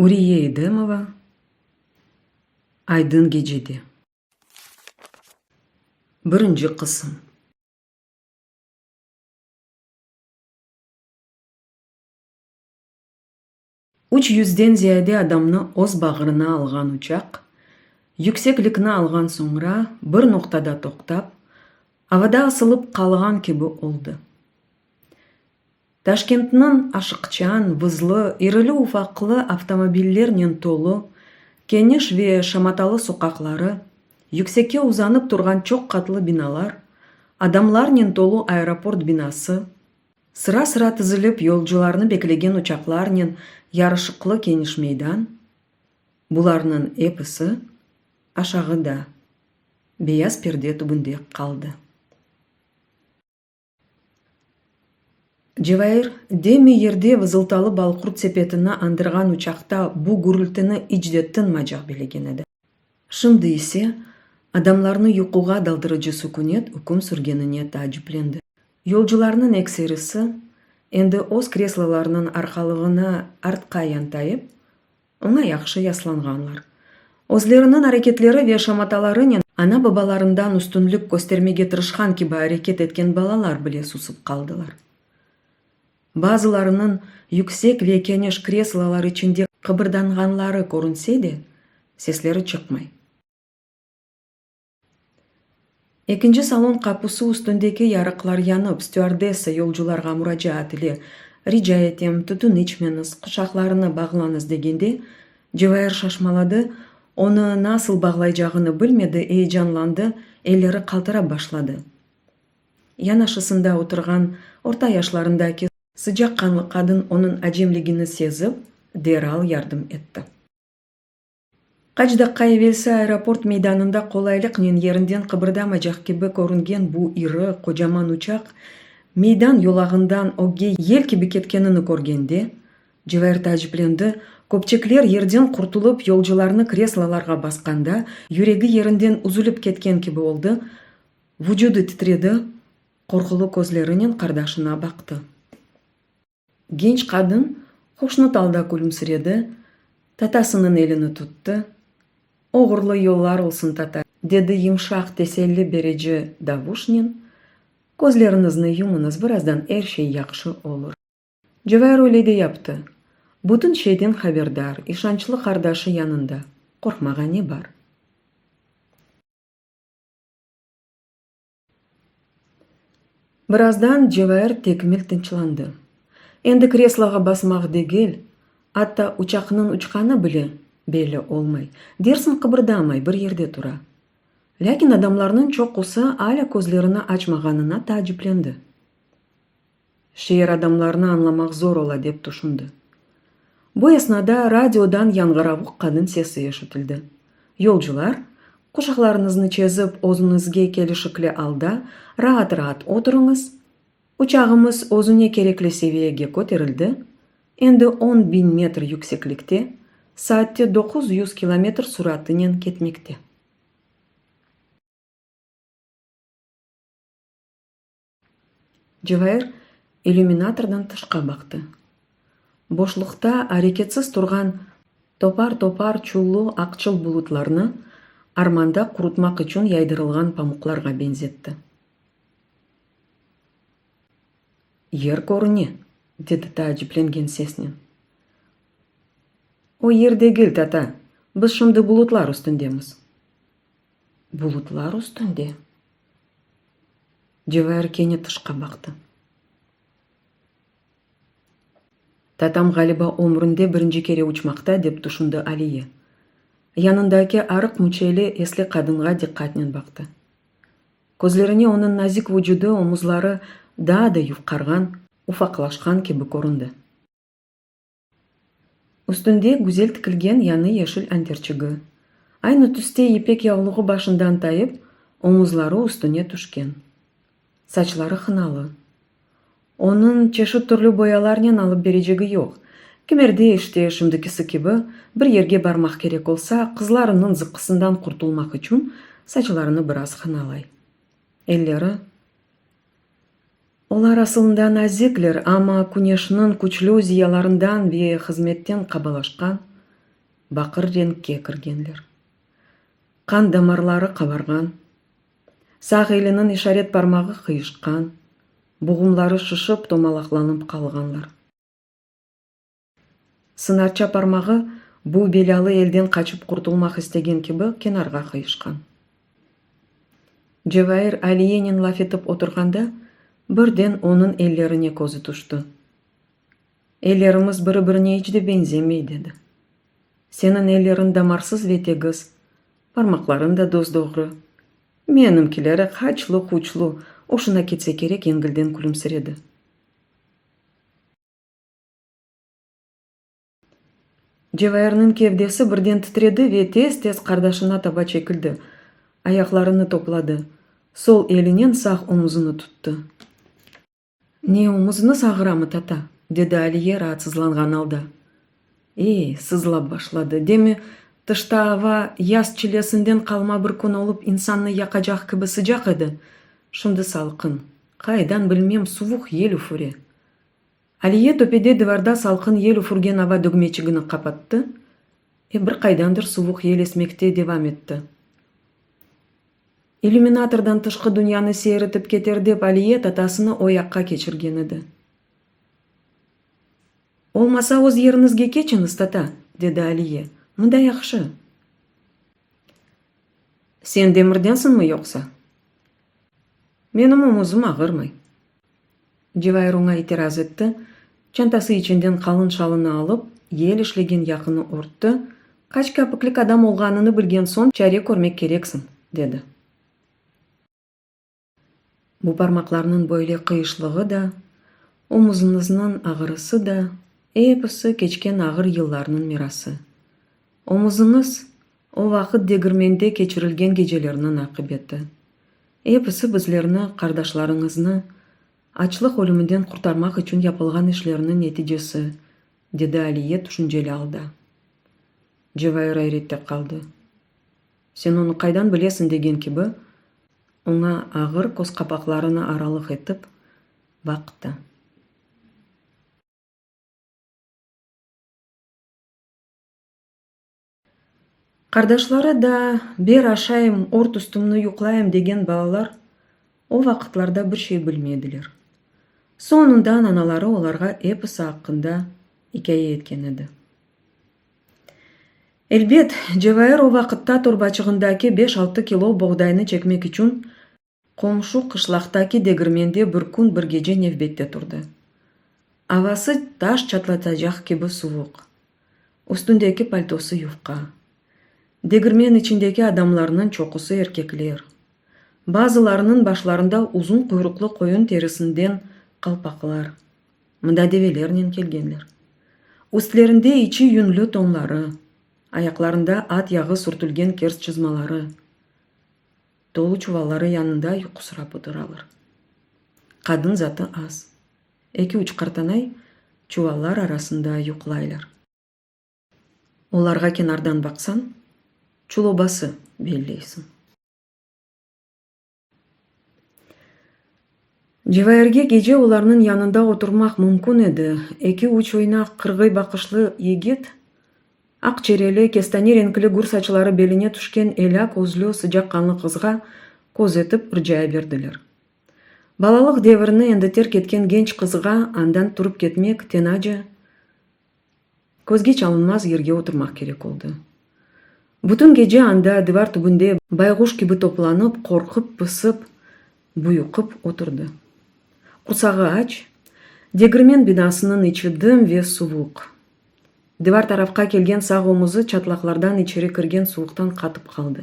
Uriye İdemova Aydın gecede. Birinci qısım. Üç yüzden ziyade adamnı öz bağrına alğan uçaq, yükseklikni alğan soñra, bir noqtada toqtap, avada asılıp qalğan kibi oldı. Taşkentniñ aşıqçan, vızlı, irili-ufaqlı avtomobillernen tolu, keniş ve şamatalı soqaqları, yüksekke uzanıp turğan çoq qatlı binalar, adamlarnen tolu aeroport binası, sıra-sıra tizilip yolcularnı beklegen uçaqlarnen yarışıqlı keniş meydan, bularnıñ episi aşağıda, beyaz perde tübünde qaldı. Cevair, demi yerde vızıltalı balqurt sepetini añdırğan uçaqta bu gürültini iç de tınmaycaq bilegen edi. Şimdi ise adamlarnı yuquğa daldırıcı sükünet üküm sürgenine taaciplendi. Yolcularnıñ ekserisi endi öz kreslolarınıñ arqalığına artqa yantayıp, oña yahşı yaslanğanlar. Özleriniñ areketleri ve şamatalarınen ana-babalarından üstünlik köstermege tırışqan kibi areket etken balalar bile susıp qaldılar. Bazılarınıñ yüksek ve keniş kreslolar içinde qıbırdanğanları körünse de, sesleri çıqmay. Ekinci salon qapusı üstündeki yarıqlar yanıp, stüardessa yolcularğa muracaat ile, Rica etem, tütün içmeñiz, quşaqlarını bağlañız degende, Cevair şaşmaladı, onı nasıl bağlaycağını bilmedi, eyecanlandı, elleri qaltırap başladı. Yanaşısında oturğan orta yaşlarındaki sıcaqqanlı qadın onıñ acemligini sezip, deral yardım etti. Qaç daqqa evelsi aeroport meydanında qolaylıqnen yerinden qıbırdamaycaq kibi körüngen bu iri, qocaman uçaq meydan yolağından ögge yel kibi ketkenini körgende, Cevair taaciplendi, köpçekler yerden qurtulıp yolcularnı kreslolarğa basqanda, yüregi yerinden üzülip ketken kibi oldı, vucudı titredi, qorqulı közlerinen qardaşına baqtı. Genç qadın hoşnut alda külümsiredi, tatasınıñ elini tuttı. Oğurlı yollar olsun, tata, dedi yımşaq teselli berici davuşnen, közleriñizni yumuñız, birazdan er şey yahşı olur. Cevair öyle de yaptı. Bütün şeyden haberdar, işançlı qardaşı yanında, qorqmağa ne bar? Birazdan Cevair tekmil tınçlandı. Endi kresloğa basmaq degil, atta uçaqnıñ uçqanı bile belli olmay, dersiñ qıbırdamay, bir yerde tura. Lâkin adamlarnıñ çoqusı alâ közlerini açmağanına taaciplendi. Şeer adamlarını añlamaq zor ola, dep tüşündi. Bu esnada radiodan yañğıravuq qadın sesi eşitildi. Yolcular, quşaqlarıñıznı çezip, özüñizge kelişikli alda, raat-raat oturıñız, uçağımız özüne kerekli seviyege köterildi, endi on biñ metr yükseklikte, saatte 900 kilometr suratınen ketmekte. Cevair illüminatordan tışqa baqtı. Boşluqta areketsiz turğan topar-topar çullu aqçıl bulutlarnı armanda qurutmaq içün yaydırılğan pamuqlarğa beñzetti. Yer körüne, dedi taaciplengen sesnen. O yer degil, tata, biz şimdi bulutlar üstündemiz. Bulutlar üstünde? Cevair kene tışqa baqtı. Tatam, ğaliba, ömründe birinci kere uçmaqta, dep tüşündi Aliye. Yanındaki arıq müçeli esli qadınğa diqqatnen baqtı. Közlerine onıñ nazik vucudı, omuzları daa da yufqarğan, ufaqlaşqan kibi köründi. Üstünde güzel tikilgen yañı yeşil anterçigi, aynı tüste yipek yavluğı başından tayıp, omuzları üstüne tüşken. Saçları hınalı. Onıñ çeşit türlü boyalarnen alıp berecegi yoq. Kimerde işte, şimdikisi kibi, bir yerge barmaq kerek olsa, qızlarınıñ zıqqısından qurtulmaq içün saçlarını biraz hınalay. Elleri. Olar asılında nazikler, amma küneşniñ küçlü ziyalarından ve hızmetten qabalaşqan. baqır renkke kirgenler. Qan damarları qabarğan, sağ eliniñ işaret parmağı qıyışqan, buğumları şişip tomalaqlanıp qalğanlar. Sınarça parmağı bu belâlı elden qaçıp qurtulmaq istegen kibi kenarğa qıyışqan. Cevair Aliyenen laf etip oturğanda, birden onıñ ellerine közü tüşti. Ellerimiz biri-birine iç de beñzemey, dedi. Seniñ elleriñ damarsız ve tegiz, parmaqlarıñ da dos-doğru. Menimkileri haçlı-huçlu, oşuna ketse kerek yengilden külümsiredi. Cevairniñ kevdesi birden titredi ve tez-tez qardaşına taba çekildi, ayaqlarını topladı, sol elinen sağ omuzını tuttı. Ne, omuzıñız ağıramı, tata? dedi Aliye raatsızlanğan alda. E, sızlap başladı. Demi, tışta ava yaz çilesinden qalma bir kün olıp insannı yaqacaq kibi sıcaq edi, şimdi salqın, qaydan bilmem suvuq yel üfüre. Aliye töpede divarda salqın yel üfürgen ava dögmeçigini qapattı, e bir qaydandır suvuq yel esmekte devam etti. İllüminatordan tışqı dünyanı seyir etip keter dep Aliye tatasını o yaqqa keçirgen edi. Olmasa öz yeriñizge keçiñiz, tata, dedi Aliye, mında yahşı. Sen demirdensiñmi yoqsa? Menim omuzım ağırmay. Cevair oña itiraz etti, çantası içinden qalın şalını alıp, yel işlegen yaqını örtti, qaç kapiklik adam olğanını bilgen soñ çare körmek kereksiñ, dedi. Bu parmaqlarnıñ böyle qıyışlığı da, omuzıñıznıñ ağırısı da, episi keçken ağır yıllarnıñ mirası. Omuzıñız, o vaqıt degirmende keçirilgen gecelerniñ aqibeti. Episi bizlerni, qardaşlarıñıznı, açlıq ölüminden qurtarmaq içün yapılğan işlerniñ neticesi, dedi Aliye tüşünceli alda. Cevair ayrette qaldı. Sen onı qaydan bilesiñ degen kibi, oña ağır közqapaqlarını aralıq etip, baqtı. Qardaşları da ber aşayım, ort üstümni yuqlayım degen balalar o vaqıtlarda bir şey bilmediler. Soñundan anaları olarğa episi aqqında ikâye etken edi. Elbet, Cevair o vaqıtta torbaçığındaki beş-altı kilo boğdaynı çekmek içün Qomşu qışlaqtaki degirmende bir kün, bir gece nevbette turdı. Avası taş çatlatacaq kibi suvuq. Üstündeki paltosı yufqa. Degirmen içindeki adamlarnıñ çoqusı erkekler. Bazılarınıñ başlarında uzun quyruqlı qoyun terisinden qalpaqlar. Mında develernen kelgenler. Üstlerinde içi yünlü tonları, ayaqlarında at yağı sürtülgen kers çızmaları. Tolu çuvalları yanında yuqusırap oturalar. Qadın zatı az. Eki-üç qartanay çuvallar arasında yuqlaylar. Olarğa kenardan baqsañ, çulobası belleysiñ. Cevairge gece olarnıñ yanında oturmaq mümkün edi, eki-üç oynaq qırğıy baqışlı yigit, aq çereli, kestane renkli gür saçları beline tüşken elâ közlü sıcaqqanlı qızğa köz etip ırcaya berdiler. Balalıq devirini endi terk etken genç qızğa andan turıp ketmek tenaca közge çalınmaz yerge oturmaq kerek oldı. Bütün gece anda divar tübünde bayğuş kibi toplanıp, qorqıp-pısıp, buyuqıp oturdı. Qursağı aç, degirmen binasınıñ içi dım ve suvuq. Divar tarafqa kelgen sağ omuzı çatlaqlardan içeri kirgen suvuqtan qatıp qaldı.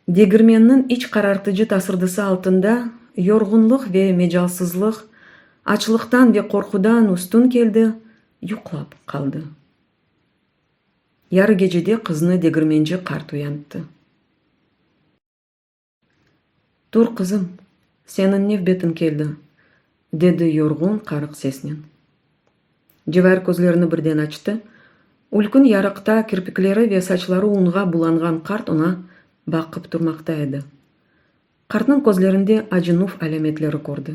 Degirmenniñ iç qarartıcı tasırdısı altında yorğunlıq ve mecalsızlıq açlıqtan ve qorqudan üstün keldi, yuqlap qaldı. Yarı gecede qıznı degirmenci qart uyanttı. Tur, qızım, seniñ nevbetiñ keldi, dedi yorğun, qarıq sesnen. Cevair közlerini birden açtı. Ülkün yarıqta kirpikleri ve saçları unğa bulanğan qart oña baqıp turmaqta edi. Qartnıñ közlerinde acınuv alâmetleri kördi.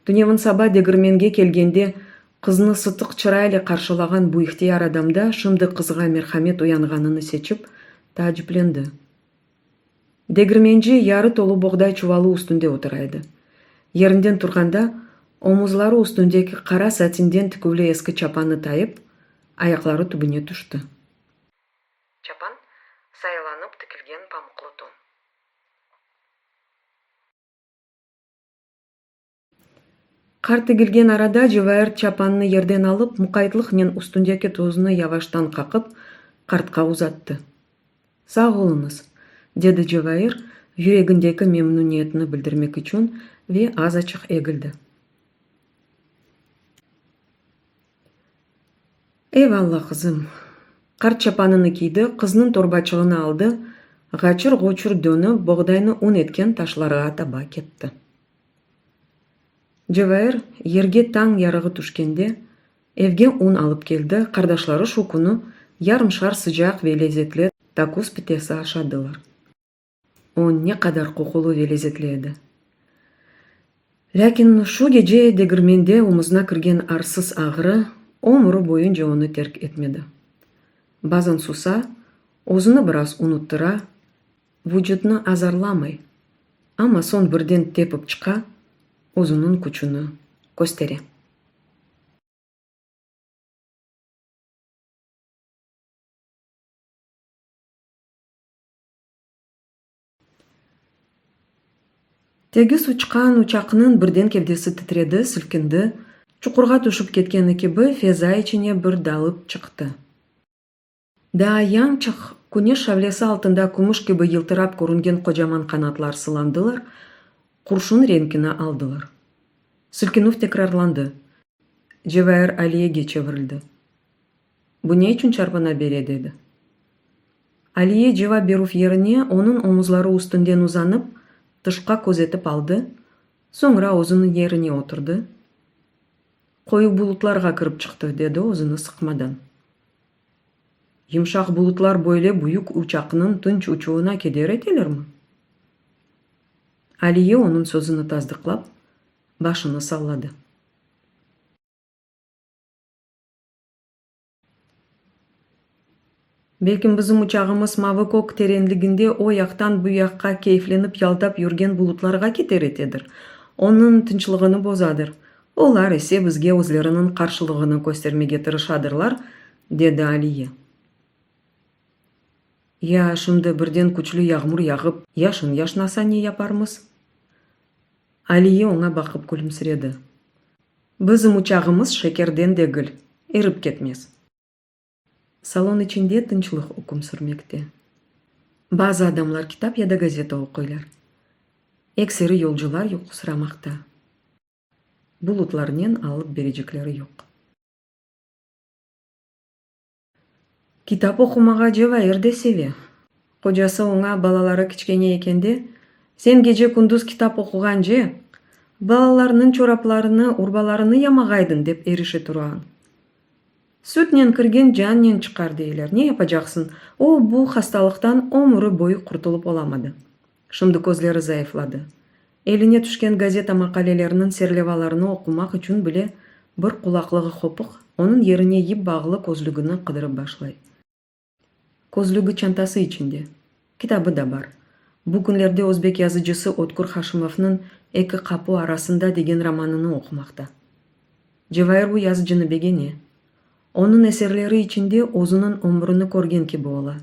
Tünevin saba degirmenge kelgende. Qıznı sıtıq çırayle qarşılağan bu ihtiyar adamda şimdi qızğa merhamet uyanğanını seçip, taaciplendi. Degirmenci yarı tolu boğday çuvalı üstünde otura edi. Yerinden turğanda, omuzları üstündeki qara satinden tiküvli eski çapanı tayıp, ayaqları tübüne tüşti. Çapan, sayalanıp tikilgen pamuqlı ton. Qart egilgen arada Cevair çapannı yerden alıp, muqaytlıqnen üstündeki toznı yavaştan qaqıp, qartqa uzattı. Sağ oluñız, dedi Cevair, yüregindeki memnüniyetini bildirmek içün ve azaçıq egildi. Eyvalla, qızım. Qart çapanını kiydi, qıznıñ torbaçığını aldı, ğaçır-ğuçur dönip, boğdaynı un etken taşlarğa taba ketti. Cevair yerge tañ yarığı tüşkende, evge un alıp keldi, qardaşları şu künü yarımşar sıcaq ve lezetli takuz pitesi aşadılar. O ne qadar qoqulı ve lezetli edi! Lâkin şu gece degirmende omuzına kirgen arsız ağrı ömüri boyunca onı terk etmedi. Bazan susa, özüni biraz unuttıra, vucutnı azarlamay, amma soñ birden tepip çıqa, özüniñ küçüni köstere. Tegiz uçqan uçaqnıñ birden kevdesi titredi, silkindi, çuqurğa tüşip ketkeni kibi feza içine bir dalıp çıqtı. Daa yañçıq küneş şavlesi altında kümüş kibi yıltırap körüngen qocaman qanatlar sılandılar, qurşun renkini aldılar. Silkinüv tekrarlandı. Cevair Aliyege çevirildi. Bu ne içün çarpına bere? dedi. Aliye cevap berüv yerine onıñ omuzları üstünden uzanıp, tışqa közetip aldı, soñra özüniñ yerine oturdı. Qoyu bulutlarğa kirip çıqtı, dedi özüni sıqmadan. Yımşaq bulutlar böyle büyük uçaqnıñ tınç uçuvına keder etelermi? Aliye onıñ sözüni tasdıqlap, başını salladı. Belkim bizim uçağımız mavı kök terenliginde o yaqtan bu yaqqa keyflenip yaldap yürgen bulutlarğa keter etedir, onıñ tınçlığını bozadır, olar ise bizge özleriniñ qarşılığını köstermege tırışadırlar, dedi Aliye. Ya şimdi birden küçlü yağmur yağıp, yaşın yaşnasa ne yaparmız? Aliye oña baqıp külümsiredi. Bizim uçağımız şekerden degil, erip ketmez. Salon içinde tınçlıq üküm sürmekte. Bazı adamlar kitap ya da gazeta oquylar. Ekseri yolcular yuqusıramaqta. Bulutlarnen alıp berecekleri yoq. Kitap oqumağa Cevair de seve. Qocası oña balaları kiçkene ekende, Sen gece-kündüz kitap oquğance, balalarnıñ çoraplarını, urbalarını yamağaydın, dep erişe turğan. Sütnen kirgen cannen çıqar deyler, ne yapacaqsıñ, o bu hastalıqtan ömüri boyu qurtulıp olamadı. Şimdi közleri zayıfladı. Eline tüşken gazeta maqaleleriniñ serlevalarını oqumaq içün bile bir qulaqlığı qopuq, onıñ yerine yip bağlı közlügini qıdırıp başlay. Közlügi çantası içinde. Kitabı da bar. Bu künlerde özbek yazıcısı Ötkür Haşimovnıñ Eki qapu arasında degen romanını oqumaqta. Cevair bu yazıcını begene. Onıñ eserleri içinde özüniñ ömrüni körgen kibi ola.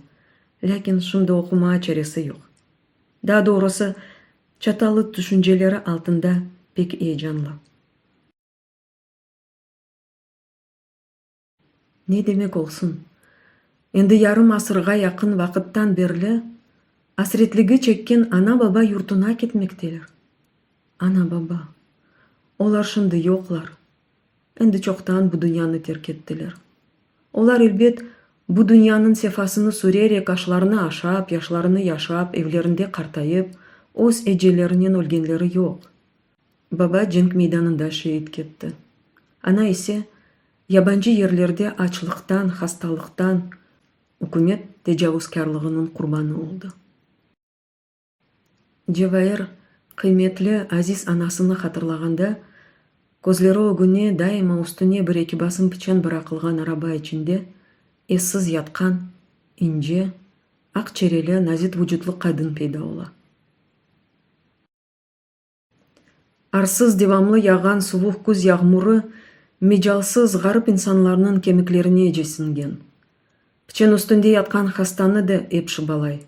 Lâkin şimdi oqumağa çaresi yoq. Daa doğrusı, çatallı tüşünceleri altında pek eyecanlı. Ne demek olsun, endi yarım asırğa yaqın vaqıttan berli asretligi çekken ana-baba yurtuna ketmekteler. Ana-baba. Olar şimdi yoqlar. Endi çoqtan bu dünyanı terk ettiler. Olar, elbet, bu dünyanıñ sefasını sürerek, aşlarını aşap, yaşlarını yaşap, evlerinde qartayıp, öz ecellerinen ölgenleri yoq. Baba cenk meydanında şeit ketti. Ana ise, yabancı yerlerde açlıqtan, hastalıqtan, ükümet tecavuzkârlığınıñ qurbanı oldı. Cevair, qıymetli, aziz anasını hatırlağanda, Közleri ögüne daima üstüne bir-eki basım piçen bıraqılğan araba içinde essiz yatqan, ince, aq çereli, nazit vucutlı qadın peyda ola. Arsız devamlı yağğan suvuq küz yağmurı mecalsız, ğarip insanlarnıñ kemiklerinece siñgen. Piçen üstünde yatqan hastanı da ep şıbalay.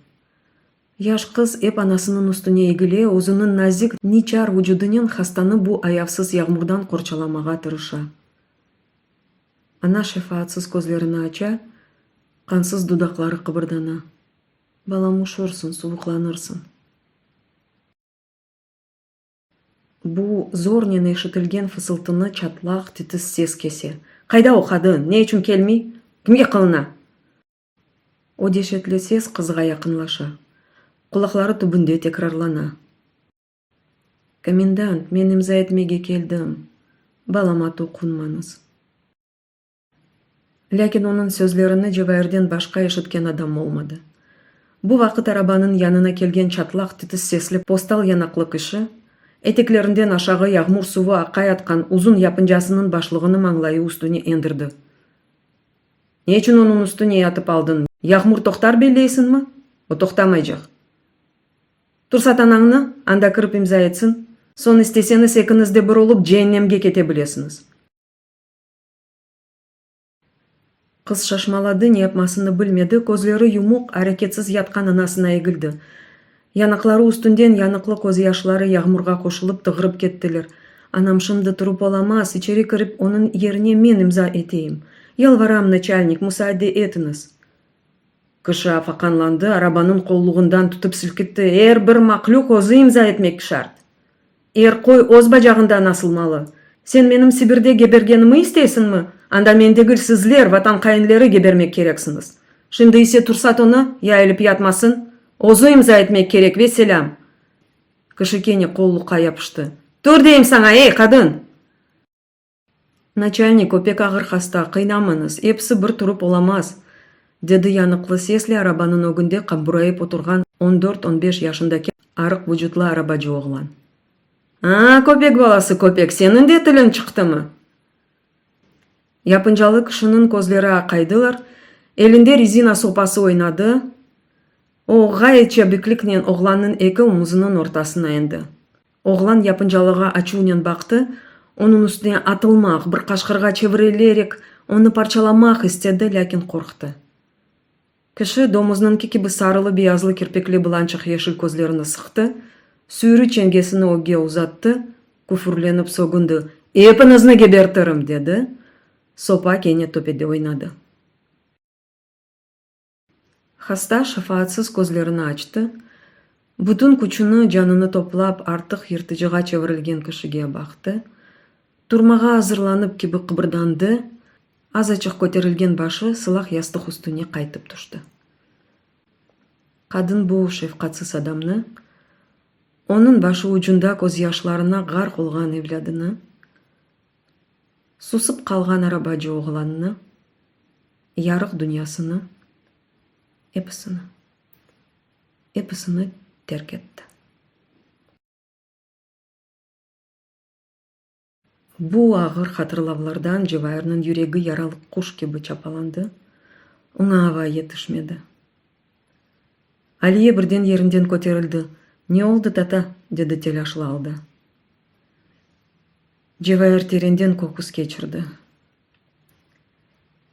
Yaş qız ep anasınıñ üstüne egile, özüniñ nazik, niçar vucudınen hastanı bu ayavsız yağmurdan qorçalamağa tırışa. Ana şefaatsız közlerini aça, qansız dudaqları qıbırdana. Balam, üşürsün, suvuqlanırsıñ. Bu zornen eşitilgen fısıltını çatlaq, titis ses kese. Qayda o qadın? Ne içün kelmey? Kimge qılına? O deşetli ses qızğa yaqınlaşa. Qulaqları tübünde tekrarlana. Komendant, men imza etmege keldim. Balama toqunmañız. Lâkin onıñ sözlerini Cevairden başqa eşitken adam olmadı. Bu vaqıt arabanıñ yanına kelgen çatlaq titis sesli postal yanaqlı kişi, eteklerinden aşağı yağmur suvu aqayatqan uzun yapıncasınıñ başlığını mañlayı üstüne endirdi. Ne içün onıñ üstüne yatıp aldıñ, yağmur toqtar belleysiñmi? O toqtamaycaq. Tursat anañnı, anda kirip imza etsin, soñ isteseñiz ekiñiz de bir olıp ceennemge kete bilesiñiz. Qız şaşmaladı, ne yapmasını bilmedi, közleri yumuq, areketsiz yatqan anasına egildi. Yanaqları üstünden yanıqlı közyaşları yağmurğa qoşulıp tığırıp kettiler. Anam şimdi turıp olamaz, içeri kirip onıñ yerine men imza eteyim. Yalvaram, naçalnik, musaade etiñiz. Kişi afaqanlandı, arabanıñ qolluğından tutıp silkitti, Er bir mahlüq özü imza etmek şart. Er qoy öz bacağından asılmalı. Sen menim Sibirde gebergenimi isteysiñmi? Anda men degil, sizler, vatan hainleri gebermek kereksiñiz. Şimdi ise tursat onı, yayılıp yatmasın. Özü imza etmek kerek, vesselâm! Kişi kene qolluqqa yapıştı. Tur deyim saña, ey, qadın! Naçalnik, o pek ağır hasta, qıynamañız, episi bir turıp olamaz, dedi yanıqlı sesle arabanıñ ögünde qamburayıp oturğan on dört-on beş yaşındaki arıq vucutlı arabacı oğlan. A, köpek balası, köpek, seniñ de tiliñ çıqtımı? Yapıncalı kişiniñ közleri aqaydılar, elinde rezina sopası oynadı, o, ğayet çabikliknen oğlannıñ eki omuzınıñ ortasına endi. Oğlan yapıncalığa açuvnen baqtı, onıñ üstüne atılmaq, bir qaşqırğa çevirilerek onı parçalamaq istedi, lâkin qorqtı. Kişi, domuznıñki kibi sarılı-beyazlı kirpikli bılançıq yeşil közlerini sıqtı, süyrü çengesini ögge uzattı, küfürlenip sögündi, Epiñizni gebertirim! dedi, sopa kene töpede oynadı. Hasta şefaatsız közlerini açtı, bütün küçüni, canını toplap, artıq yırtıcığa çevirilgen kişige baqtı, turmağa azırlanıp kibi qıbırdandı, azaçıq köterilgen başı sılaq yastıq üstüne qaytıp tüşti. Qadın bu şefqatsız adamnı, onıñ başı ucunda közyaşlarına ğarq olğan evlâdını, susıp qalğan arabacı oğlannı, yarıq dünyasını, episini, episini terk etti. Bu ağır hatırlavlardan Cevairniñ yüregi yaralı quş kibi çapalandı, oña ava yetişmedi. Aliye birden yerinden köterildi. Ne oldı, tata? dedi telâşlı alda. Cevair terenden köküs keçirdi.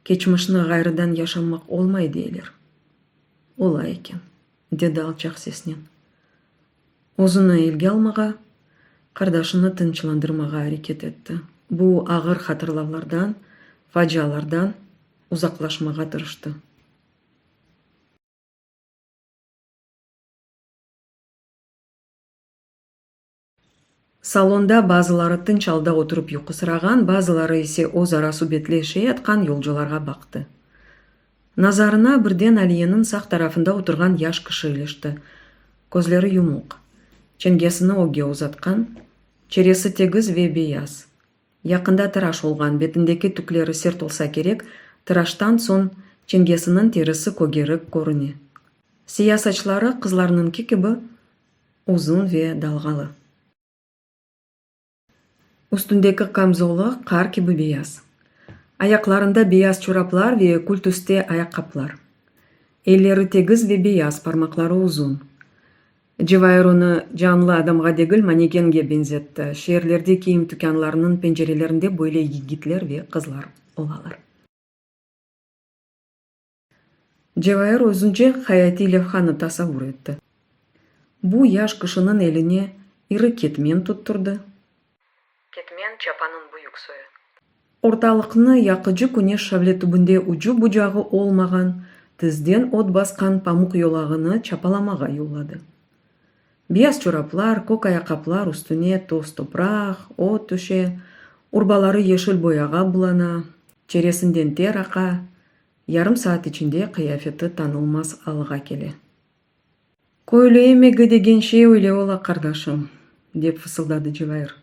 Keçmişni ğayrıdan yaşamaq olmay deyler. Ola eken, dedi alçaq sesnen. Özüni elge almağa, qardaşını tınçlandırmağa areket etti. Bu ağır hatırlavlardan, facialardan uzaqlaşmağa tırıştı. Salonda bazıları tınç alda oturıp yuqusırağan, bazıları ise öz ara subetleşeyatqan yolcularğa baqtı. Nazarına birden Aliyeniñ sağ tarafında oturğan yaş kişi ilişti. Közleri yumuq. Çengesini ögge uzatqan, çeresi tegiz ve beyaz. Yaqında tıraş olğan, betindeki tükleri sert olsa kerek, tıraştan soñ çengesiniñ terisi kögerip körüne. Siya saçları qızlarnıñki kibi uzun ve dalğalı. Üstündeki kamzolı qar kibi beyaz. Ayaqlarında beyaz çoraplar ve kül tüste ayaqqaplar. Elleri tegiz ve beyaz, parmaqları uzun. Cevair onı canlı adamğa degil, manekenge beñzetti. Şeerlerde kiyim tükânlarınıñ pencerelerinde böyle yigitler ve qızlar olalar. Cevair özünce hayatiy levhanı tasavur etti. Bu yaş kişiniñ eline iri ketmen tutturdı. Ketmen, çapanıñ büyük soyu. Ortalıqnı yaqıcı küneş şavle tübünde ucu-bucağı olmağan, tizden ot basqan pamuq yolağını çapalamağa yolladı. Beyaz çoraplar, kök ayaqqaplar üstüne toz-topraq, ot tüşe, urbaları yeşil boyağa bulana, çeresinden ter aqa, yarım saat içinde qıyafeti tanılmaz alğa kele. Köylü emegi degen şey öyle ola, qardaşım, dep fısıldadı Cevair.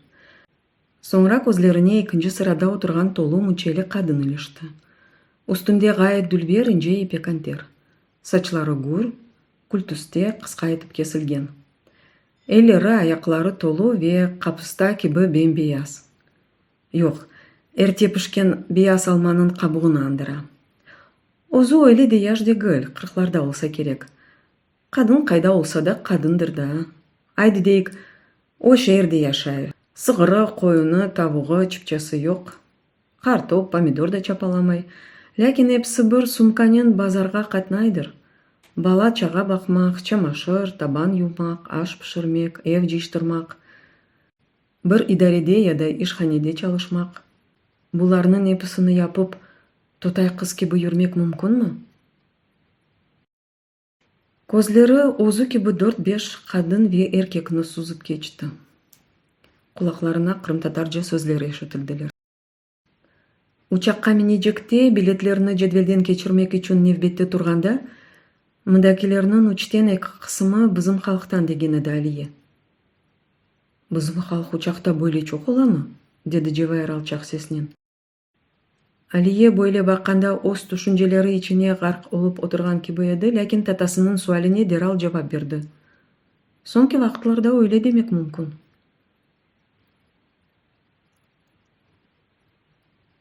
Soñra közlerine ekinci sırada oturğan tolu müçeli qadın ilişti. Üstünde ğayet dülber ince ipek anter. Saçları gür, kül tüste, qısqa etip kesilgen. Elleri, ayaqları tolu ve qapısta kibi bem-beyaz. Yoq, erte pişken beyaz almanıñ qabuğını añdıra. Özü öyle de yaş degil, qırqlarda olsa kerek. Qadın qayda olsa da, qadındır da. Aydı deyik, o şeerde yaşay. Sığırı, qoyunı, tavuğı, çipçesi yoq. Qartop, pomidor da çapalamay. Lâkin episi bir sumkanen bazarğa qatnaydır. Bala-çağa baqmaq, çamaşır, taban yuvmaq, aş pişirmek, ev cıyıştırmaq, bir idarede ya da işhanede çalışmaq, bularnıñ episini yapıp, totay qız kibi yürmek mümkünmi? Közleri özü kibi dört-beş qadın ve erkekni süzip keçti. Qulaqlarına qırımtatarca sözler eşitildiler. Uçaqqa minecekte, biletlerni cedvelden keçirmek içün nevbette turğanda, mındakilerniñ üçten eki qısımı bizim halqtan degen edi Aliye. Bizim halq uçaqta böyle çoq olamı? dedi Cevair alçaq sesnen. Aliye böyle baqqanda öz tüşünceleri içine ğarq olıp oturğan kibi edi, lâkin tatasınıñ sualine deral cevap berdi. Soñki vaqıtlarda öyle demek mümkün.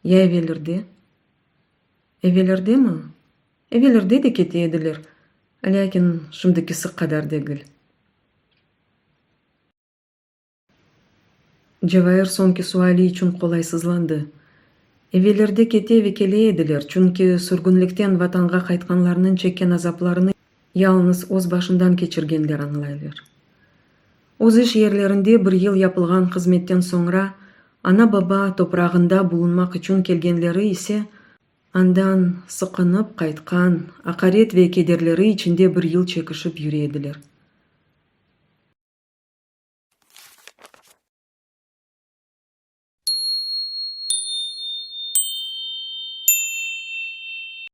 Ya evelerde? Evelerdemi? Evelerde de kete ediler, lâkin şimdikisi qadar degil. Cevair soñki suali içün qolaysızlandı. Evelerde kete ve kele ediler, çünki sürgünlikten Vatanğa qaytqanlarnıñ çekken azaplarını yalıñız öz başından keçirgenler añlaylar. Öz iş yerlerinde bir yıl yapılğan hızmetten soñra ana-baba toprağında bulunmaq içün kelgenleri ise andan sıqınıp qaytqan, aqaret ve kederleri içinde bir yıl çekişip yüre ediler.